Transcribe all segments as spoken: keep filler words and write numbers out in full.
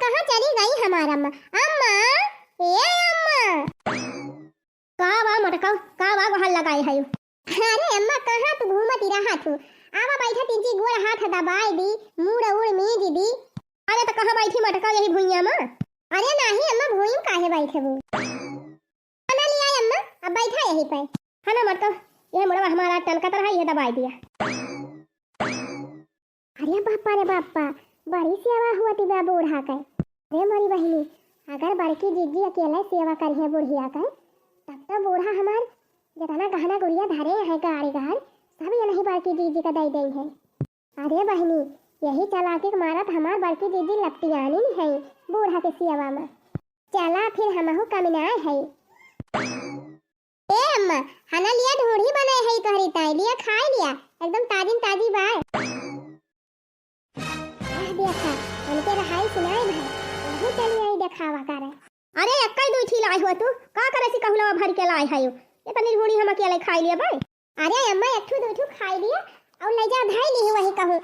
कहाँ चली गई हमार अम्मा? अम्मा, ए अम्मा। का बा मोटका, का बा गोहार लगाए है? अरे अम्मा, कहाँ तू घूमत ही रहा तू? आवा बैठा, तीन जी गोड़ हाथ दबाए दी, मूड़ उड़ मीज दी। अरे त कहाँ बैठी मोटका, यही भुइयाँ मा? अरे नाही अम्मा, भुइयाँ काहे बैठबू? खाना लिया अम्मा, अब बैठा यही पे। है ना मोटका, यह मुड़वा हमारा टनकत रहा, यह दबाए दिया। अरे बापा रे बापा, बड़ी सेवा हुआ ती बा बूढ़ा के। अरे मोरी बहिनी, अगर बड़की जीजी अकेले सेवा करिहे बुढ़िया के, तब तो बूढ़ा हमार जितना गहना गुड़िया धरे है गाड़ी घर, सब ये नहीं बड़की जीजी का दे देई है। अरे बहिनी, यही चालाकी के मारत हमार बड़की जीजी लपटियानी है बूढ़ा के सेवा मा। चला फिर हमहू कमिनाए है। ए अम्मा, हना लिया ढोढ़ी बनाए है तोहरी ताई, लिया खाए लिया, एकदम ताजिन ताजी बाय। आह देखा, उनके रहाई सुनाए भाई, वही चली आई देखावा करे। अरे एक्का ही दुई ठी लाए हुआ तू, का करे सी कहुलवा भर के लाए है? ये तनी ढोढ़ी हम अकेले खाए लिया बाय। अरे अम्मा, एक ठू दुई ठू खाए लिया और ले जा धाई ली वही कहूँ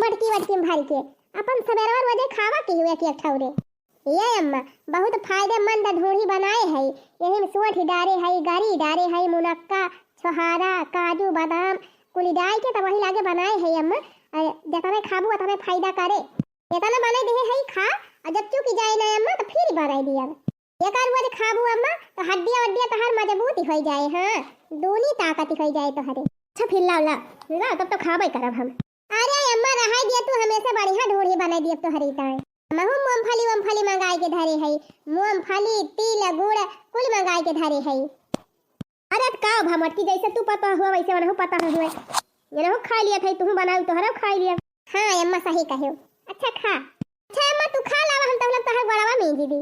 मटकी वटकी में भर के, अपन सवेरवा रोजे खावा की हुए एक एक ठौरे। ये अम्मा, बहुत फायदेमंद ढोढ़ी बनाए है। यही में सोंठ डारे है, गरी डारे है, मुनक्का, छोहारा, काजू, बादाम कुली डाल के तब वही लागे बनाए है अम्मा। अ, जतने खाबू उतने फायदा करे। इतना बनाए देहे है, खा, और जब चुकी जाए ना अम्मा तो फिर बनाए दिया। एक आध रोज खाबू अम्मा तो हड्डिया वड्डिया तोहार मजबूत ही होई जाए। हाँ, दूनी ताकत ही होई जाए तोहरे। अच्छा फिर लाओ, ला, ला, तब तो खाबे करब हम। अरे अम्मा, रहाई दिया, तू हमेशा बढ़िया ढोढ़ी बनाई दिया तोहरी ताई। महू मूंगफली वमफली मंगाई के धरे है, मूंगफली, तिल, गुड़ कुल मंगाई के धरे है। अरे त का भा मोटकी, जैसे तू पता हुआ वैसे वनहु पता हुए, ये रहू खा लिया था, तू बनाऊ तोहरा खा लिया। हाँ अम्मा, सही कहो। अच्छा खा। अच्छा अम्मा, तू खा लावा, हम तब लोग तोहर गोड़वा मीज दी।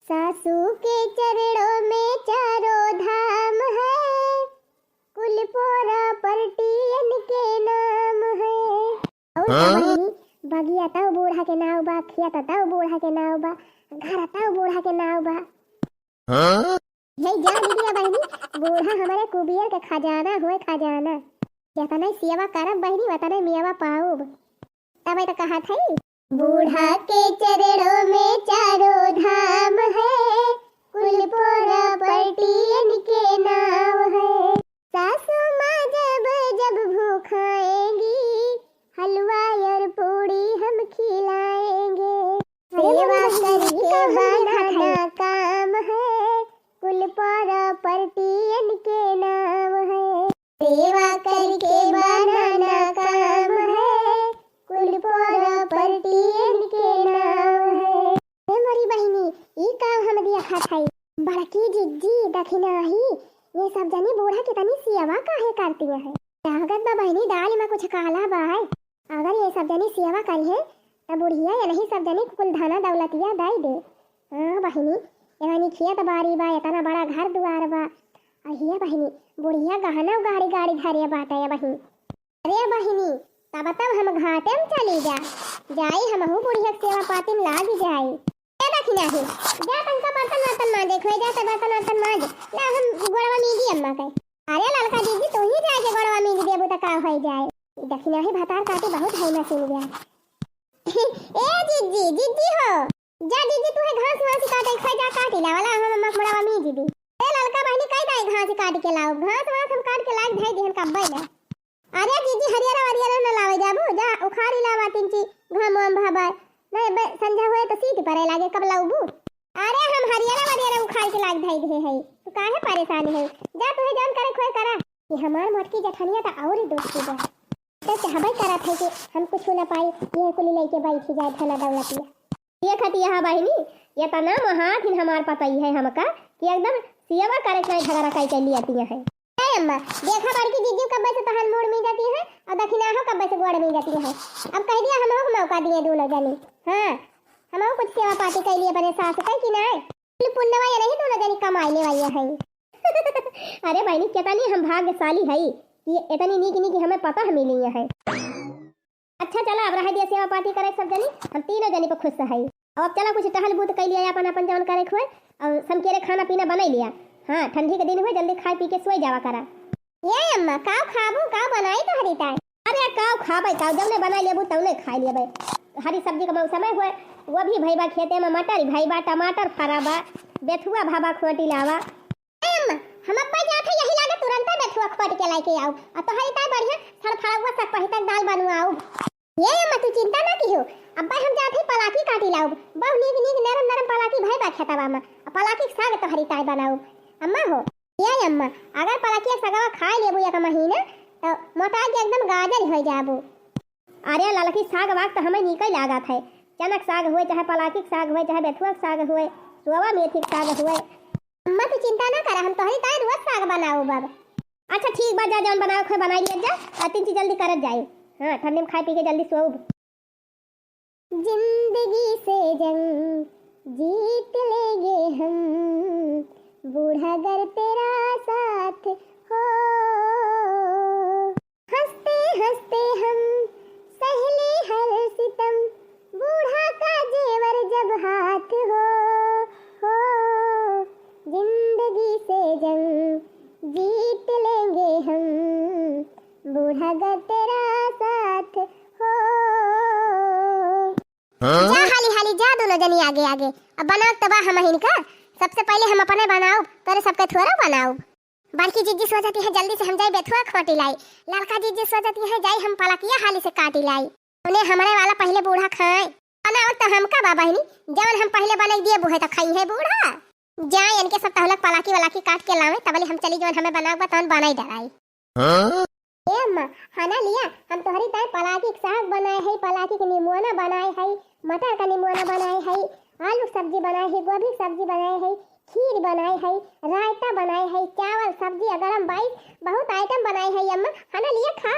सासू के चरणों में चारों धाम है, कुल पोरा परटियन के नाम है। और का हाँ? बहिनी, बगिया तौ बूढ़ा के नाव बा, खेत तौ बूढ़ा के नाव बा, घर तौ बूढ़ा के नाव बा। हाँ? यही जा दीदी बहिनी, बूढ़ा हमारे कुबेर के खजाना हुए खजाना। जितने सेवा करब बहिनी, उतने मेवा पाऊब। तबे तो कहा थई, बूढ़ा के चरणों में चारों धाम है, कुल पोरा परटियन के नाव है। सासू माँ जब जब भूखाएंगी, हलवा और पूड़ी हम खिलाएंगे। सेवा करके बनाना काम है, कुल पोरा परटियन के नाव है। सेवा करके बनाना काम है, कुल पोरा परटियन के नाव है। हे मोरी बहिनी, ई काम हम दिया खात हई। बड़की जिज्जी, दखिनाही, ये सब जनी बूढ़ा कितनी सेवा काहे करती हैं? लागत बा बहिनी, दाल में कुछ काला बा है। अगर ये सब जनी सेवा करिहे, त बुढ़िया ये नहीं सब जनी कुल धना दौलतिया दई दे। हाँ बहिनी, इतनी खेत बाड़ी बा, इतना बड़ा घर दुआर बा। अहिया बहिनी, बुढ़िया गहना गाड़ी गाड़ी धरे बाटे बहिनी। अरे बहिनी, तब तब हम घाटे में चली जा, जाई हमहू बुढ़िया के सेवा पाती में लाग जाई। ए दखिनाही, जा तनका बर्तन वर्तन मांजे, खोए जा त बर्तन वर्तन मांज, ला हम गोड़वा मीजी अम्मा के। अरे ललका जीजी, तू ही जाके गोड़वा मीज देबू त का होई जाए। ई दखिनाही भतार काटी बहुत है मशीन गया। ए जीजी, जीजी हो, जा जीजी, तू है घास वास काटे, खोए जा काटी लावा, ला हम अम्मा के गोड़वा मीज दी। ए ललका बहिनी, कई दाई घास काट के लाओ, घास वास हम काट के लाग धई दिहन कब्बे ना। अरे जीजी, हरियरा वरियरा न लावे जाबू, जा उखाड़ी लावा तीन ची घाम वाम भाबाय। नहीं बे, संझा होए तो सीटी परे लागे, कब लाउबू? अरे हम हरियरा वरियरा उखाड़ के लाग धई दे है, तू काहे परेशान है? जा तुहे जौन करे खोए करा। ये हमार मोटकी जठनिया त और ही दुखी बा। तो चाहबे करत है कि हम कुछ ना पाई, ये कुली लेके बैठी जाए धना दौलतिया। ये खटिया बहिनी, ये तना महाथिन हमार पतई है हमका कि एकदम सेवा करे के झगड़ा कई के लिए है। ए अम्मा, देखा बड़की जीजी कब्बे से तहन मूड़ मीजती है और दखिनाहो कब्बे से गोड़ मीजती है। अब कह दिया हमहू को मौका दिए दोनों जनी। हाँ, हमहू कुछ सेवा पाती कैली अपने सास के कि नाय? कुल पुण्यवा ये नहीं दोनों जनी कमाई ले वाली है। अरे बहिनी, कितनी हम भाग्यशाली है कि इतनी नीक नीक हमें पता मिली है। अच्छा चला, अब रह दिया सेवा पाती करे सब जनी, हम तीनों जनी पर खुश है। अब चला कुछ टहल बूत कर लिया, अपन अपन जौन करे खोए, और समकेरे खाना पीना बनाई लिया। हाँ, ठंडी के दिन हुए, जल्दी खाए पी के सोए जावा करा। ये अम्मा, काव खाबू, काव बनाई तोहरी ताई? अरे काव खाबे, काव जौने बनाई लेबू तौने खाई लेबे। हरी सब्जी का मौसम है, हुए वो भी भइबा खेते में, मटर भइबा, टमाटर फरा बा, बेथुआ भाबा खोटी लावा। ए अम्मा, हम अब्बा जात है, यही लागे तुरंत बेथुआ खोट के लाइके आउब। आ तोहरी ताई बढ़िया सड़फड़वा सतपहितक दाल बनवाउब। ए अम्मा, तू चिंता ना किहो, अब्बा हम जात है पलाकी काटी लाउब। बहु नीक नीक नरम नरम पलाकी भइबा खेतवा में। आ पलाकी के साग तोहरी ताई बनाउब। अम्मा हो, ए अम्मा, अगर पलाकी के सगवा खाए लेबू एक महीना, तो मोटा के एकदम गाजर होइ जाबू। अरे ललकी साग वाग तो हमें नीक ही लागत है। चनक साग हुए, चाहे पलाकी के साग हुए, चाहे बेथुआ के साग हुए, सोवा मेथी के साग हुए। अम्मा, तू चिंता ना करा, हम तोहरी ताई रोज साग बनाउब अब। अच्छा ठीक बा, जा जौन बनावे के होए बनाई लिया जा, आ तीन चीज जल्दी करत जाए। हाँ, ठंडी में खाए पी के जल्दी सोउब। जिंदगी से जंग जीत लेंगे हम, बूढ़ा अगर तेरा साथ हो। हंसते हंसते हम सह ले हर सितम, बूढ़ा का जेवर जब हाथ हो, हो। जिंदगी से जंग जीत लेंगे हम, बूढ़ा अगर तेरा साथ हो। हाँ? जा हाली हाली जा, दोनों जनी आगे आगे। अब बनाओ तबा हमहिन का, सबसे पहिले हम अपने बनाउब, तोरे सबके थोरा बनाउब। बड़की जीजी सोचती है जल्दी से हम जाई बेथुआ खोटी लाई, लड़का जीजी सोचती है जाई हम पलकिया हाली से काटी लाई। उन्हें हमरे वाला पहिले बूढ़ा खाए। बनाओ तो हमका बा बहिनी, जवन हम पहिले बनाई दिए बुहे तो खाई है बूढ़ा। जाए इनके सब तहलक पलाकी वलाकी काट के लावे, तबले हम चली जवन हमें बनाउब बा तवन बनाई डराई। हाँ? ए अम्मा, हना लिया, हम तोहरी ताई पलाकी के साग बनाए है, पलाकी के निमोना बनाए है, मटर का निमोना बनाए है, आलू के सब्जी बनाए है, गोभी के सब्जी बनाए है, खीर बनाए है, रायता बनाए है, चावल, सब्जी, गरम बाइस, बहुत आइटम बनाए है अम्मा, हना लिया खा।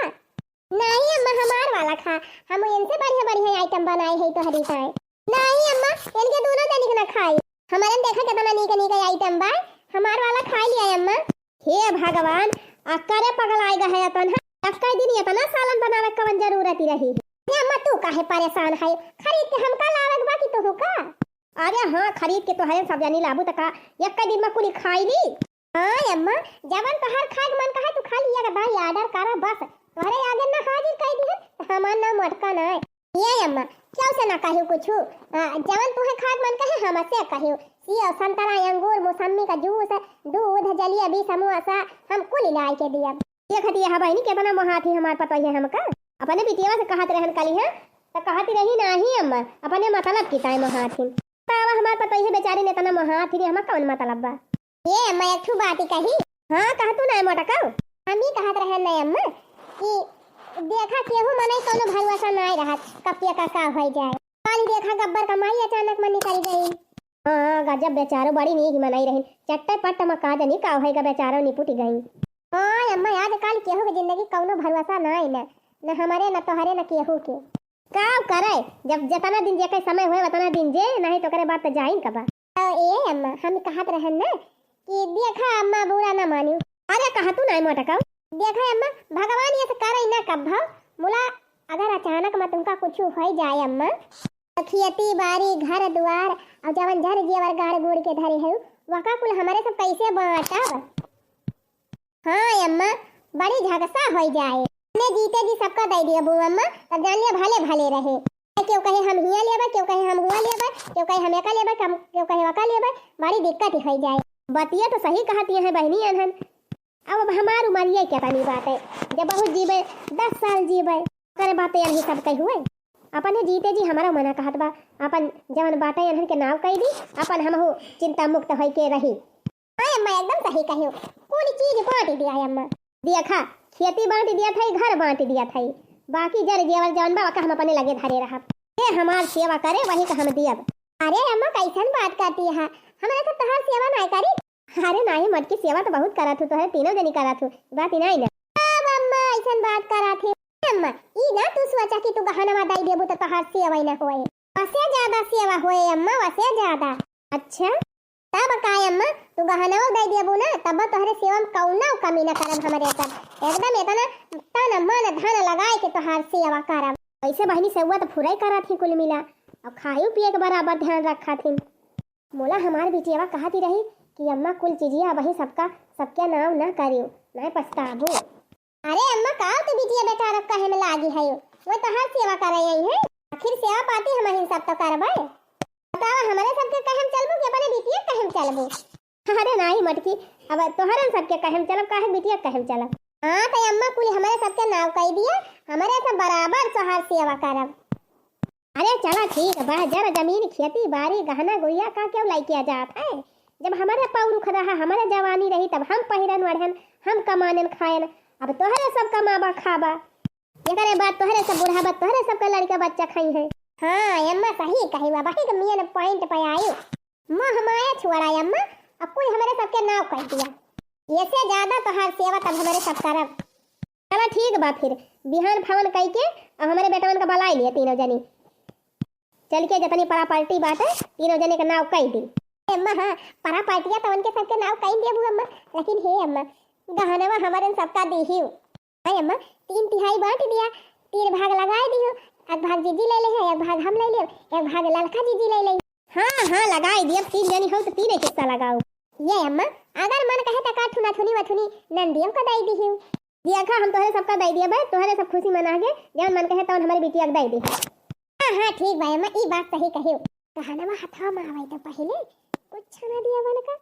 नहीं अम्मा, हमार वाला खा, हम इनसे बढ़िया बढ़िया आइटम बनाए है तोहरी ताई। नहीं अम्मा, इनके दोनों जनी के ना खाई। हमरे में देखा कितना नीक नीक आइटम बा, हमार वाला खाई लिया अम्मा। हे भगवान, अकरे पगलाए गए है अपन, हाँ? एक्कै दिन इतना सालन बनावे के कवन जरूरत ही रही? हे अम्मा, तू काहे परेशान है? खरीद के हमका लावे के बा कि तोहू का? अरे हाँ, खरीद के तोहरे सब जनी लाबू त का एक्कै दिन में कुली खाई ली? हाँ अम्मा, जवन तोहार खाए के मन कहे तू खाली एक दाई order करा बस, तोहरे आगे ना हाजिर कई दिहन त हमार नाम मोटका ना है। ए अम्मा, केहू से ना कहियो कुछु, आ, जवन तुहे खाए के मन कहे हमसे कहियो, सेव, संतरा, अंगूर, मौसम्मी का जूस, दूध, जलेबी, समोसा, हम कुल लाई के दियब। देखत यह बहिनी केतना मोहात ही हमार पतोहिया हमका, अपने बिटिया से कहत रहन कली है, त कहत रही नाही अम्मा, अपने मतलब की ताई मोहात ही। बतावा हमार पतोहिया बेचारी ने एतना मोहात ही, हमार कवन मतलब बा? ए अम्मा, एक ठू बात ही कही। हाँ, कह तू ना मोटका। हम ही कहत रहे ना अम्मा कि देखा केहू मनई कौनो भरोसा ना रहत, कब के का का होई जाए। काल देखा गब्बर का माई अचानक में निकल गई। हाँ, गजब बेचारो बड़ी नीक मनई रही, चट्टे पट्ट में का जनी का होई का बेचारो निपुट गई। हाँ अम्मा, आजकल केहू के जिंदगी कौनो भरोसा ना है ना, न हमारे न तोहरे न केहू के। का करे, जब जतना दिन जेके समय होए वतना दिन जे, नहीं तो करे बात तो जाइन कबा। तो ए अम्मा, हम कहत रहन ना कि देखा अम्मा बुरा ना मानियो। अरे कहा तू नाई मोटका। देखा अम्मा, भगवान ये से करे ना कब भाव, मुला अगर अचानक में तुमका कुछ हो जाए अम्मा, तो खेती बाड़ी घर द्वार और जवन जर जेवर गाड़ गुड़ के धरे है, वका कुल हमारे सब कैसे बांटब? हाँ अम्मा, बड़ी झगसा होई जाए। अपने जीते जी सबका दे दिया बू अम्मा, तब जान लिया भले भले रहे। केहू कहे हम हिया लेबे, केहू कहे हम हुआ लेबे, केहू कहे हम एका लेबे, कम-, केहू कहे वका लेबे, बड़ी दिक्कत ही होई जाए। बतिया तो सही कहती है बहिनी अनहन। अब, अब हमार उमरिया के तनी बात है, जब बहुत जीबे, दस साल जीबे, करे बातें अनही सब कही हुए। अपने जीते जी हमारा मना कहत बा, अपन जवन बाटे अनहन के नाव कही दी, अपन हमहू चिंता मुक्त होई के रही। हाँ अम्मा, एकदम सही कहियो। कुल चीज बांट दिया है अम्मा। देखा, खेती बांट दिया था, घर बांट दिया था, बाकी जर जेवर जवन बा, ओका हम अपने लगे धरे रहब। जे हमार सेवा करे, वही का हम दियब। अरे अम्मा, कैसन बात करती है? हमरा तो तोहार सेवा नाय करी। अरे नाही, मोटकी सेवा तो बहुत करत हूँ, तोहरे तीनों जनी करत हूँ, बात ही नाही ना। अब अम्मा ऐसन बात करत है। अम्मा, ई ना तू सोचा कि तू गहनवा दई देबू तो तोहार सेवा ही ना होए। वसे ज्यादा सेवा होए अम्मा, वसे ज्यादा। अच्छा? तब का अम्मा, तू गहनवा दे देबू ना, तब तोहरे सेवा में कौनो कमी न करब हमरे सब। एकदम इतना तन मन धन लगाए के तोहार सेवा करब। ऐसे बहिनी सेवा तो फुराई करत ही कुल मिला, और खाए पिए के बराबर ध्यान रखत ही। मोला हमार बिटियावा कहती रही कि अम्मा कुल चीजिया वही सबका, सबके नाव ना करियो, ना पछताबू। अरे अम्मा, का तू बिटिया बेटा रख कहे में लागी है? वो तोहार सेवा करे आई है। आखिर सेवा पाती हमहिन सब तो करबै। बतावा, हमरे सबके कहे में चलबू कि अपने बिटिया कहे में चलबू? अरे नाहीं मटकी, अब तोहरे सबके कहे में चलब, काहे बिटिया कहे में चलब? हाँ, तो अम्मा कुल हमरे सबके नाव कइ दिया, हमरे सब बराबर तोहार सेवा करब। अरे चला ठीक बा, जरा जमीन, खेती बारी, गहना गुरिया का क्यों लइके जात है? जब हमरे पौरुख रहा, हमरे जवानी रही, तब हम पहिरन ओढ़न, हम कमानन खायन। अब तोहरे सब कमाबा खाबा, एकरे बाद तोहरे सब बुढ़ाबा, तोहरे सबके लड़का बच्चा खाई है। हाँ अम्मा, सही कही बा, वही के मियन point पे आयु। मोह माया छोड़ा अम्मा, अब कुल हमरे सबके नाव कइ दिया। एसे ज्यादा तोहार सेवा तब हमरे सब करब। चला ठीक बा फिर, बिहान फोन कइके अब हमरे बेटवन का बलाइ लिया तीनों जनी। चल के जतनी property बाटे, तीनों जने के नाव कइ दी। ए अम्मा, हाँ, property-या तो उनके सबके नाव कइ देबू अम्मा, लेकिन हे अम्मा, गहनवा हमरन सबका दीहियो। हाय अम्मा, तीन तिहाई बाँट दिया, तीन भाग लगाइ दियो, एक भाग जीजी लइ लेहे, एक भाग हम लइ लेब, एक भाग ललका जीजी लइ लेहे। हाँ, हाँ, लगाइ दिया, तीन जनी हो तो तीन एक हिस्सा लगाओ। ये अम्मा, अगर मन कहे तो का थुना थुनी वथुनी नंदियों का दइ दिहियो। देखा, हम तोहरे सबका दइ दिया बे, तोहरे सब खुशी मना के, जवन मन कहे तवन हमरे बिटिया के दइ दे। हाँ, हाँ, ठीक बा अम्मा, ई बात सही कहियो। गहनवा हथवा में आवे तो पहिले कुछ ना दिया बन का।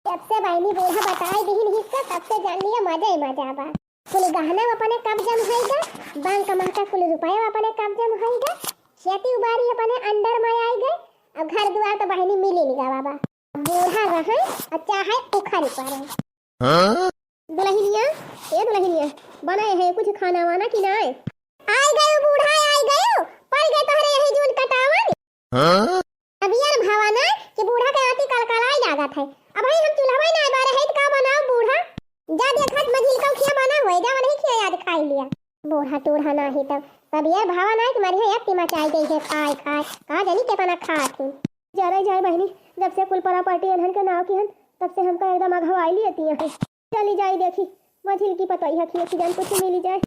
जब से बहिनी बूढ़ा बताइ दिहिन हिस्सा, तब से जान लिया मजा ही मजा बा। कुल गहना अपने कब्जा में होइगा, बैंक में का कुल रुपया अपने कब्जा में होइगा, खेती उबारी अपने under में आइगा, अब घर दुआर तो बहिनी मिली नहीं गवा बा। बूढ़ा रहे और चाहे उखड़ पड़े। हाँ? दुलहिनिया, ए दुलहिनिया, बनाए है कुछ खाना वाना कि नाय? आइ गयो बूढ़ा, आइ गयो, पड़ गए तोहरे यही जून कटावन। हाँ? अब यार भावा ना कि बूढ़ा के आती कलकलाई लागत है। अब भाई हम चूल्हा ना बारे है तो का बनाओ बूढ़ा? जा देखत मझिल का खिया बना होए, जा वही खिया आज खाई लिया। बूढ़ा टूढ़ा ना ही तब, तब यार भावा ना कि मारी है अत्ती मचाई गई है खाए खाए, का जानी कितना खात ही। जरे जाए बहिनी, जब से कुल property इन्हन के नाव की हन, तब से हमका एकदम अघवाई लियती हैं। चली जाई देखी, मझिल की पतोहिया खिया की जान कुछ मिली जाए।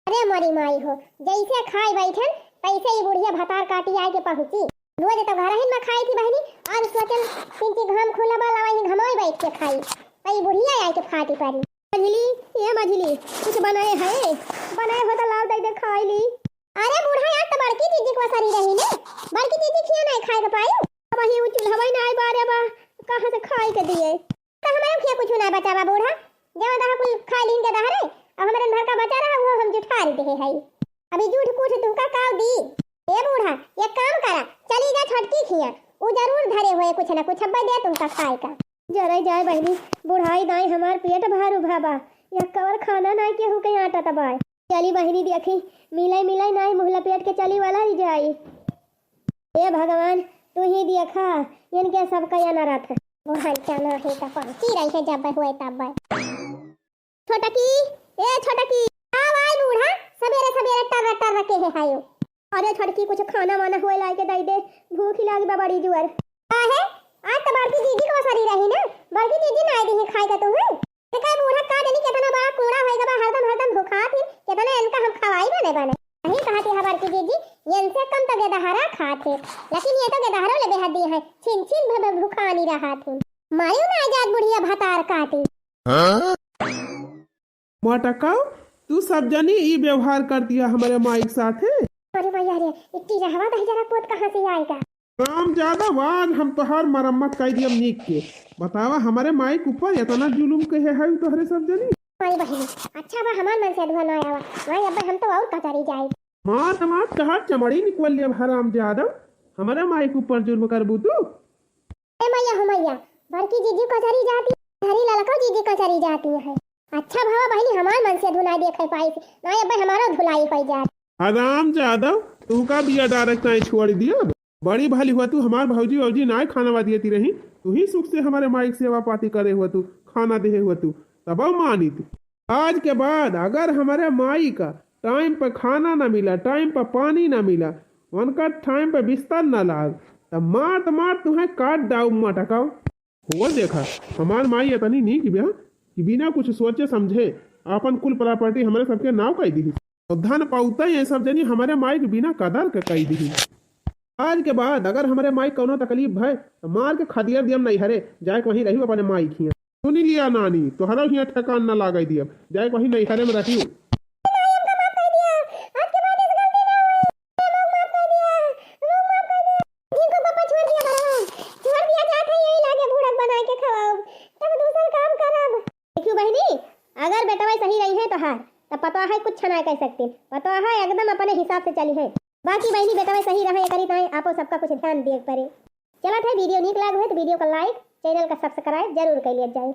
अरे मोरी माई हो, जैसे खाए बैठन, तैसे ही बुढ़िया भतार काटी आए के पहुँची। रोज तो घर ही में खाई थी बहिनी, आज सोचन पिंची घाम खुला बा, लावा ही घमाई बैठ के खाई, तई बुढ़िया आए के फाटी पड़ी। मझिली, ए मझिली, कुछ बनाए है? बनाए हो तो लाओ दे दे खाई ली। अरे बूढ़ा यार, तो बड़की जीजी को सरी रही ने, बड़की जीजी खिया नहीं खाए के पाई। अब ही वो चूल्हा ना आए बारे बा, कहाँ से खाए के दिए? तो हमारे खिया कुछ ना बचा बा बूढ़ा, जब तक कुल खा लीन के दहरे, अब हमारे घर का बचा रहा वो हम जुठार दे है। अभी जूठ कुछ तू का काव दी। ए बूढ़ा, एक काम करा, चली जा छोटकी खिया, उ जरूर धरे हुए कुछ ना कुछ अब्बे दे तुमका खाए का। जरे जाए बहिनी, बुढ़ाई दाई हमार पेट भर उभा बा, या कवर खाना नाई केहू के आटा तबाए। चली बहिनी देखी, मिलाई मिलाई नाई मुँह लपेट के चली वाला ही जाई। ए भगवान, तू ही देखा, इनके सबका अनरथ। बुढ़ाई जाना है तो पहुँची रही है जब हुए तब। छोटकी, ए छोटकी, आव आय बूढ़ा, सबेरे सबेरे टर्र टर्र के है हायो। अरे छोटकी, कुछ खाना वाना होए लाए के दई दे, भूख लागी बा बड़ी जुअर। काहे? आज तो बड़की जीजी को सरी रही ना, बड़की जीजी ना आई दी खाए का तू है। देखा बूढ़ा का जानी कितना बड़ा कूड़ा होए गबा, हरदम हरदम भूखा थी, कितना इनका हम खवाई बने बने। वही कहा थी हमार की जीजी, इनसे कम तो गेदहरा खात है, लेकिन ये तो गेदहरो ले बेहद दी है, छिन छिन भर भर भूखा नहीं रहा थी। मारियो ना आजाद बुढ़िया भतार काटी। हाँ? मोटका, तू सब जनी ई व्यवहार कर दिया हमारे माई के साथे। अरे भैया रे, इतनी रहवा दही जरा पोत कहाँ से आएगा? राम जादव, आज हम तोहार मरम्मत कर दियम नीक के। बतावा, हमारे माई के ऊपर इतना जुलुम कहे है तोहरे सब जनी। माई बहिनी, अच्छा बा हमार मन से धुआ ना आवा। माई अब हम तो और कचहरी जाए। मार मार तोहार चमड़ी निकल लियम हराम जादव। हमारे माई के ऊपर जुल्म करबू तू? ए मैया हो मैया, बड़की जीजी कचहरी जाती, हरी ललको जीजी कचहरी जाती है। अच्छा भवा बहिनी हमार मन से धुनाई देखे पाई, ना अब हमारो धुलाई पाई जात। हराम जादव, तू का बिया डायरेक्ट नहीं छोड़ दिया। बड़ी भली हुआ तू हमार भौजी भौजी नाय खाना दियती रही, तू ही सुख से हमारे माई के सेवा पाती करे हुआ तू, खाना देहे हुआ तू, तब मानी तू। आज के बाद अगर हमारे माई का टाइम पर खाना ना मिला, टाइम पर पानी ना मिला, उनका टाइम पर बिस्तर ना लाग, तब मार तो मार तुम्हें काट डाउ मटकाओ। हुआ देखा, हमार माई इतनी नीक बा कि बिना कुछ सोचे समझे आपन कुल प्रॉपर्टी हमरे सबके नाव कई दी। तो धन पाउता ये सब जनी हमरे माई के बिना कदर के कई दी। आज के बाद अगर हमरे माई कौनो तकलीफ भय तो मार के खदियर दियम नहीं हरे, जाए के वहीं रही अपने माई खिया। सुनी लिया नानी, तोहरा हियाँ ठेकान न लागई दियब, जाए कहीं नैहरे में रहियो। माई, हमका माफ कर दिया, आज के बाद ऐसी गलती ना होई। ए माँ, पतोह है कुछ ना कह सकती, पतोह है एकदम अपने हिसाब से चली है। बाकी बहनी बेटवा सही रहे, एकरी ताई आपो सबका कुछ ध्यान दिए के परे। चलत है, video नीक लाग होय तो video का like, channel का subscribe जरूर कर लिया जाए।